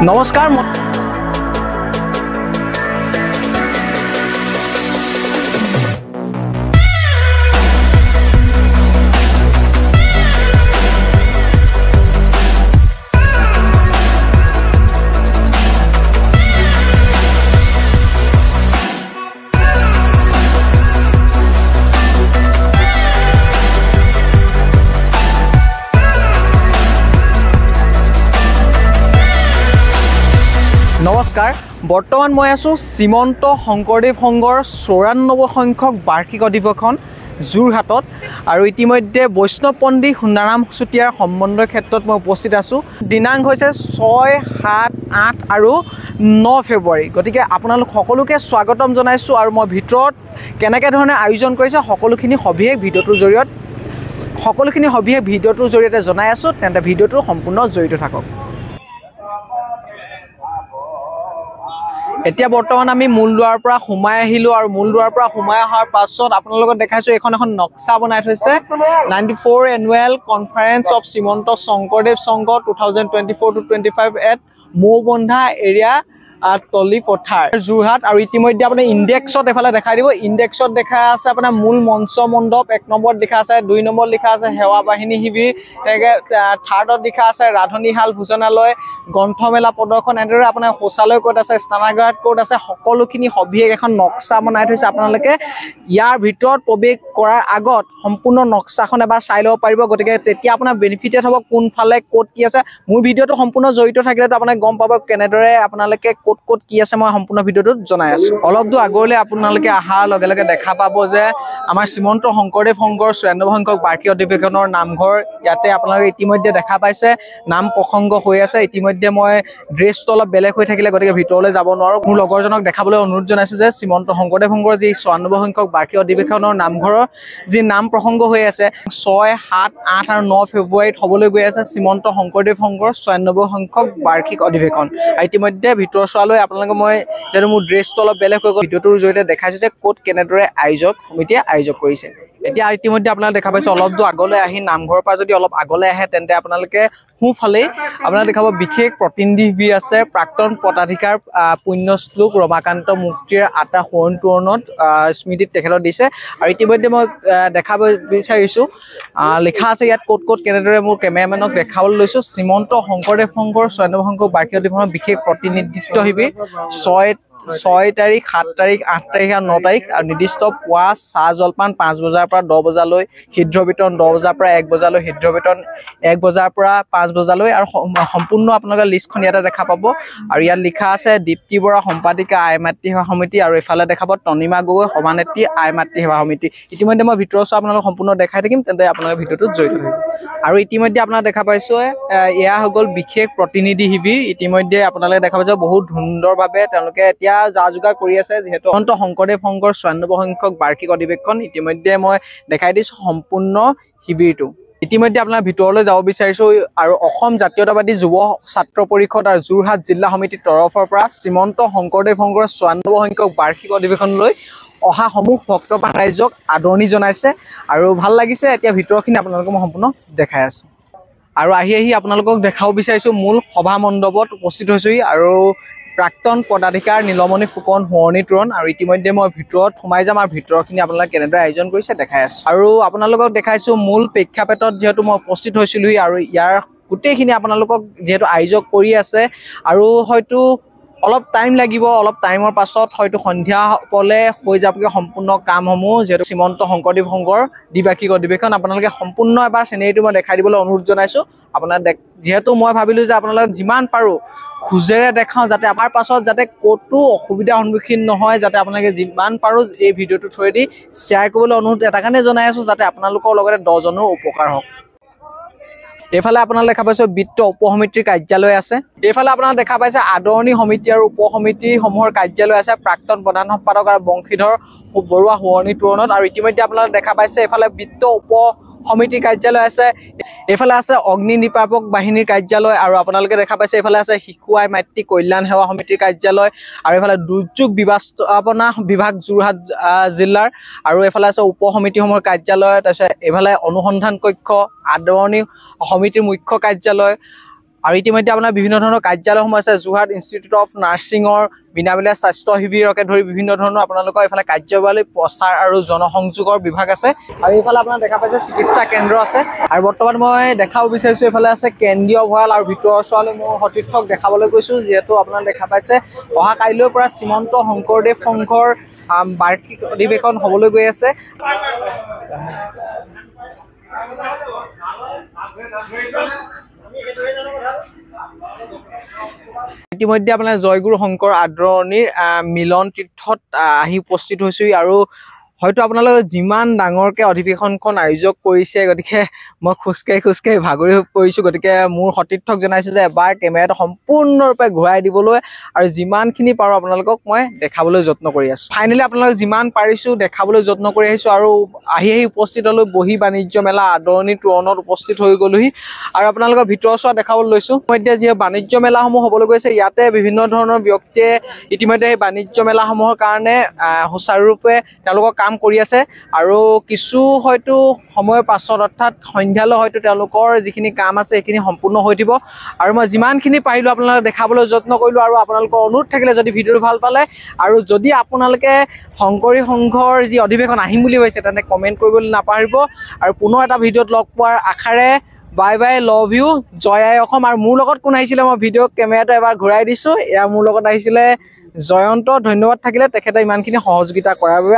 নমস্কাৰ, নমস্কাৰ। বৰ্তমান মই আছোঁ শ্ৰীমন্ত শংকৰদেৱ সংঘৰ 94 সংখ্যক বাৰ্ষিক অধিৱেশন যোৰহাটত আৰু ইতিমধ্যে বৈষ্ণৱপন্থী সোণাৰাম চুতীয়াৰ সম্বন্ধৰ ক্ষেত্ৰত মই উপস্থিত আছোঁ। দিনাংক হৈছে 6, 7, 8 আৰু 9 ফেব্ৰুৱাৰী। গতিকে আপোনালোক সকলোকে স্বাগতম জনাইছোঁ আৰু মই ভিতৰত কেনেকৈ ধৰণে আয়োজন কৰিছে সকলোখিনি সবিশেষ ভিডিঅ'টোৰ জৰিয়তে জনাই আছোঁ। তেন্তে ভিডিঅ'টো সম্পূৰ্ণ জড়িত থাকক। এতিয়া বৰ্তমান আমি মূল দুৱাৰৰ পৰা সোমাই আহিলোঁ আৰু মূল দুৱাৰৰ পৰা সোমাই অহাৰ পাছত আপোনালোকক দেখাইছোঁ এইখন এখন নক্সা বনাই থৈছে। 94 annual conference of Srimanta Sankardev Sangha 2024 to 25 at Moubandha area Toli Pathar Jorhat. আৰু ইতিমধ্যে আপোনাৰ ইণ্ডেক্সত এফালে দেখাই দিব, ইণ্ডেক্সত দেখা আছে আপোনাৰ মূল মঞ্চ মণ্ডপ 1 নম্বৰত লিখা আছে, 2 নম্বৰত লিখা আছে সেৱা বাহিনী শিবিৰ, তেনেকৈ থাৰ্ডত লিখা আছে ৰাধনীশাল ভোজনালয়, গ্ৰন্থমেলা প্ৰদৰ্শন, এনেদৰে আপোনাৰ শৌচালয় ক'ত আছে, স্নানাগাৰ ক'ত আছে, সকলোখিনি সবিশেষ এখন নক্সা বনাই থৈছে। আপোনালোকে ইয়াৰ ভিতৰত প্ৰৱেশ কৰাৰ আগত সম্পূৰ্ণ নক্সাখন এবাৰ চাই ল'ব পাৰিব। গতিকে তেতিয়া আপোনাৰ বেনিফিটেড হ'ব কোনফালে ক'ত কি আছে। মোৰ ভিডিঅ'টো সম্পূৰ্ণ জড়িত থাকিলেতো আপোনাক গম পাব কেনেদৰে আপোনালোকে ক'ত ক'ত কি আছে, মই সম্পূৰ্ণ ভিডিঅ'টোত জনাই আছোঁ। অলপ দূৰ আগলৈ আপোনালোকে অহাৰ লগে লগে দেখা পাব যে আমাৰ শ্ৰীমন্ত শংকৰদেৱ সংঘৰ 94 সংখ্যক বাৰ্ষিক অধিৱেশনৰ নামঘৰ ইয়াতে আপোনালোকে ইতিমধ্যে দেখা পাইছে, নাম প্ৰসংগ হৈ আছে। ইতিমধ্যে মই ড্ৰেছটো অলপ বেলেগ হৈ থাকিলে গতিকে ভিতৰলৈ যাব নোৱাৰোঁ। মোৰ লগৰজনক দেখাবলৈ অনুৰোধ জনাইছোঁ যে শ্ৰীমন্ত শংকৰদেৱ সংঘৰ যি 94 সংখ্যক বাৰ্ষিক অধিৱেশনৰ নামঘৰৰ যি নাম প্ৰসংগ হৈ আছে 6, 7, 8 আৰু 9 ফেব্ৰুৱাৰীত হ'বলৈ গৈ আছে শ্ৰীমন্ত শংকৰদেৱ সংঘৰ 96 সংখ্যক বাৰ্ষিক অধিৱেশন। আৰু ইতিমধ্যে ভিতৰ চোৱালৈ আপোনালোকে মই যিহেতু মোৰ ড্ৰেছটো অলপ বেলেগ হৈ গ'ল, ভিডিঅ'টোৰ জৰিয়তে দেখাইছোঁ যে ক'ত কেনেদৰে আয়োজক সমিতিয়ে আয়োজক কৰিছে। এতিয়া ইতিমধ্যে আপোনালোকে দেখা পাইছে অলপ দূৰ আগলৈ আহি নামঘৰৰ পৰা যদি অলপ আগলৈ আহে তেন্তে আপোনালোকে সোঁফালেই আপোনালোকে দেখাব বিশেষ প্ৰতিনিধি শিবিৰ আছে। প্ৰাক্তন পদাধিকাৰ পুণ্যশ্লোক ৰমাকান্ত মুক্তিৰ আটা সোঁৱৰণ তোৰণত স্মৃতিত তেখেতক দিছে। আৰু ইতিমধ্যে মই দেখাব বিচাৰিছোঁ লিখা আছে ইয়াত ক'ত ক'ত কেনেদৰে মোৰ কেমেৰামেনক দেখাবলৈ লৈছোঁ। শ্ৰীমন্ত শংকৰদেৱ সংঘৰ 96 সংখ্যক বাৰ্ষিক অধিৱেশনৰ বিশেষ প্ৰতিনিধিত্ব শিবিৰ 6 তাৰিখ, 7 তাৰিখ, 8 তাৰিখ আৰু 9 তাৰিখ আৰু নিৰ্দিষ্ট পুৱা চাহ জলপান 5 বজাৰ পৰা 10 বজালৈ, সিদ্ধ বিতৰণ 10 বজাৰ পৰা 1 বজালৈ, সিদ্ধ বিতৰণ 1 বজাৰ পৰা 5 বজালৈ আৰু সম্পূৰ্ণ আপোনালোকে লিষ্টখন ইয়াতে দেখা পাব। আৰু ইয়াত লিখা আছে দীপ্তি বৰা সম্পাদিকা আই মাতৃ সেৱা সমিতি আৰু এইফালে দেখাব তনিমা গগৈ সভানেত্ৰী আই মাতৃ সেৱা সমিতি। ইতিমধ্যে মই ভিতৰৰ চোৱা আপোনালোক সম্পূৰ্ণ দেখাই থাকিম, তেন্তে আপোনালোকে ভিডিঅ'টোত জড়িত থাকিব। আৰু ইতিমধ্যে আপোনাক দেখা পাইছোঁ এয়া হৈ গ'ল বিশেষ প্ৰতিনিধি শিবিৰ। ইতিমধ্যে আপোনালোকে দেখা পাইছে বহুত সুন্দৰভাৱে তেওঁলোকে এতিয়া যা যোগাৰ কৰি আছে। যিহেতু শ্ৰীমন্ত শংকৰদেৱ সংঘৰ 96 সংখ্যক বাৰ্ষিক অধিৱেশন ইতিমধ্যে মই দেখাই দিছোঁ সম্পূৰ্ণ শিবিৰটো। ইতিমধ্যে আপোনাৰ ভিতৰলৈ যাব বিচাৰিছোঁ আৰু অসম জাতীয়তাবাদী যুৱ ছাত্ৰ পৰিষদ আৰু যোৰহাট জিলা সমিতিৰ তৰফৰ পৰা শ্ৰীমন্ত শংকৰদেৱ সংঘৰ 96 সংখ্যক বাৰ্ষিক অধিৱেশনলৈ অহা সমূহ ভক্তপ্ৰাণ ৰাইজক আদৰণি জনাইছে আৰু ভাল লাগিছে। এতিয়া ভিতৰখিনি আপোনালোকক মই সম্পূৰ্ণ দেখাই আছোঁ আৰু আহি আহি আপোনালোকক দেখাব বিচাৰিছোঁ মূল সভা মণ্ডপত উপস্থিত হৈছোঁহি আৰু প্ৰাক্তন পদাধিকাৰ নীলমণি ফুকন সোঁৱৰণি তোৰণ। আৰু ইতিমধ্যে মই ভিতৰত সোমাই যাম আৰু ভিতৰখিনি আপোনালোকে কেনেদৰে আয়োজন কৰিছে দেখাই আছোঁ। আৰু আপোনালোকক দেখাইছোঁ মূল প্ৰেক্ষাপটত যিহেতু মই উপস্থিত হৈছিলোঁহি আৰু ইয়াৰ গোটেইখিনি আপোনালোকক যিহেতু আয়োজক কৰি আছে আৰু হয়তো অলপ টাইম লাগিব, অলপ টাইমৰ পাছত হয়তো সন্ধিয়া পলে হৈ যাবগৈ সম্পূৰ্ণ কামসমূহ। যিহেতু শ্ৰীমন্ত শংকৰদেৱ সংঘৰ দ্বিবাৰ্ষিক অধিৱেশন আপোনালোকে সম্পূৰ্ণ এবাৰ চিনেৰীটো মই দেখাই দিবলৈ অনুৰোধ জনাইছোঁ। আপোনাৰ যিহেতু মই ভাবিলোঁ যে আপোনালোক যিমান পাৰোঁ খোজেৰে দেখাওঁ যাতে আমাৰ পাছত যাতে ক'তো অসুবিধাৰ সন্মুখীন নহয়, যাতে আপোনালোকে যিমান পাৰোঁ এই ভিডিঅ'টোৰ থ্ৰুৱেদি শ্বেয়াৰ কৰিবলৈ অনুৰোধ এটা কাৰণে জনাই আছোঁ যাতে আপোনালোকৰ লগতে 10জনৰো উপকাৰ হওক। এইফালে আপোনালোকে দেখা পাইছে বিত্ত উপসমিতিৰ কাৰ্যালয় আছে। এইফালে আপোনালোকে দেখা পাইছে আদৰণি সমিতি আৰু উপসমিতিসমূহৰ কাৰ্যালয় আছে, প্ৰাক্তন প্ৰধান সম্পাদক আৰু বংশীধৰ বৰুৱা সোঁৱৰণি তোৰণত। আৰু ইতিমধ্যে আপোনালোকে দেখা পাইছে এইফালে বিত্ত উপ সমিতিৰ কাৰ্যালয় আছে, এইফালে আছে অগ্নি নিৰ্বাপক বাহিনীৰ কাৰ্যালয় আৰু আপোনালোকে দেখা পাইছে এইফালে আছে শিশু আই মাতৃ কল্যাণ সেৱা সমিতিৰ কাৰ্যালয় আৰু এইফালে দুৰ্যোগ ব্যৱস্থাপনা বিভাগ যোৰহাট জিলাৰ আৰু এইফালে আছে উপ সমিতিসমূহৰ কাৰ্যালয়, তাৰপিছত এইফালে অনুসন্ধান কক্ষ, আদৰণি সমিতিৰ মুখ্য কাৰ্যালয় আৰু ইতিমধ্যে আপোনাৰ বিভিন্ন ধৰণৰ কাৰ্যালয়সমূহ আছে। যোৰহাট ইনষ্টিটিউট অফ নাৰ্ছিঙৰ বিনামূলীয়া স্বাস্থ্য শিবিৰকে ধৰি বিভিন্ন ধৰণৰ আপোনালোকৰ এইফালে কাৰ্যাৱলী প্ৰচাৰ আৰু জনসংযোগৰ বিভাগ আছে। আৰু এইফালে আপোনাৰ দেখা পাইছে চিকিৎসা কেন্দ্ৰ আছে। আৰু বৰ্তমান মই দেখাব বিচাৰিছোঁ এইফালে আছে কেন্দ্ৰীয় ভঁৰাল। আৰু ভিতৰৰ চোৱালৈ মোৰ সতীৰ্থক দেখাবলৈ গৈছোঁ, যিহেতু আপোনাৰ দেখা পাইছে অহা কাইলৈৰ পৰা শ্ৰীমন্ত শংকৰদেৱ সংঘৰ বাৰ্ষিক অধিৱেশন হ'বলৈ গৈ আছে। ইতিমধ্যে আপোনাৰ জয়গুৰু শংকৰ আদৰণিৰ মিলন তীৰ্থত আহি উপস্থিত হৈছোঁ। আৰু হয়তো আপোনালোকে যিমান ডাঙৰকৈ অধিৱেশনখন আয়োজক কৰিছে, গতিকে মই খোজকাঢ়ি খোজকাঢ়ি ভাগৰি পৰিছোঁ। গতিকে মোৰ সতীৰ্থক জনাইছোঁ যে এবাৰ কেমেৰাটো সম্পূৰ্ণৰূপে ঘূৰাই দিবলৈ আৰু যিমানখিনি পাৰোঁ আপোনালোকক মই দেখাবলৈ যত্ন কৰি আছোঁ। ফাইনেলি আপোনালোক যিমান পাৰিছোঁ দেখাবলৈ যত্ন কৰি আহিছোঁ। আৰু আহি আহি উপস্থিত হ'লোঁ বহি বাণিজ্য মেলা আদৰণি তোৰণত উপস্থিত হৈ গ'লোহি। আৰু আপোনালোকৰ ভিতৰৰ চোৱা দেখাবলৈ লৈছোঁ। ইতিমধ্যে যি বাণিজ্য মেলাসমূহ হ'বলৈ গৈছে, ইয়াতে বিভিন্ন ধৰণৰ ব্যক্তিয়ে ইতিমধ্যে সেই বাণিজ্য মেলাসমূহৰ কাৰণে সুচাৰুৰূপে তেওঁলোকৰ কাম কৰি আছে। আৰু কিছু হয়তো সময়ৰ পাছত অৰ্থাৎ সন্ধিয়ালৈ হয়তো তেওঁলোকৰ যিখিনি কাম আছে সেইখিনি সম্পূৰ্ণ হৈ দিব। আৰু মই যিমানখিনি পাৰিলোঁ আপোনালোকক দেখাবলৈ যত্ন কৰিলোঁ। আৰু আপোনালোকৰ অনুৰোধ থাকিলে যদি ভিডিঅ'টো ভাল পালে আৰু যদি আপোনালোকে শংকৰী সংঘৰ যি অধিৱেশন আহিম বুলি ভাবিছে তেন্তে কমেণ্ট কৰিবলৈ নাপাহৰিব। আৰু পুনৰ এটা ভিডিঅ'ত লগ পোৱাৰ আশাৰে বাই বাই, লভ you, জয় আই অসম। আৰু মোৰ লগত কোন আহিছিলে মই ভিডিঅ' কেমেৰাটো এবাৰ ঘূৰাই দিছোঁ। এয়া মোৰ লগত আহিছিলে জয়ন্ত। ধন্যবাদ থাকিলে তেখেতে ইমানখিনি সহযোগিতা কৰাৰ বাবে।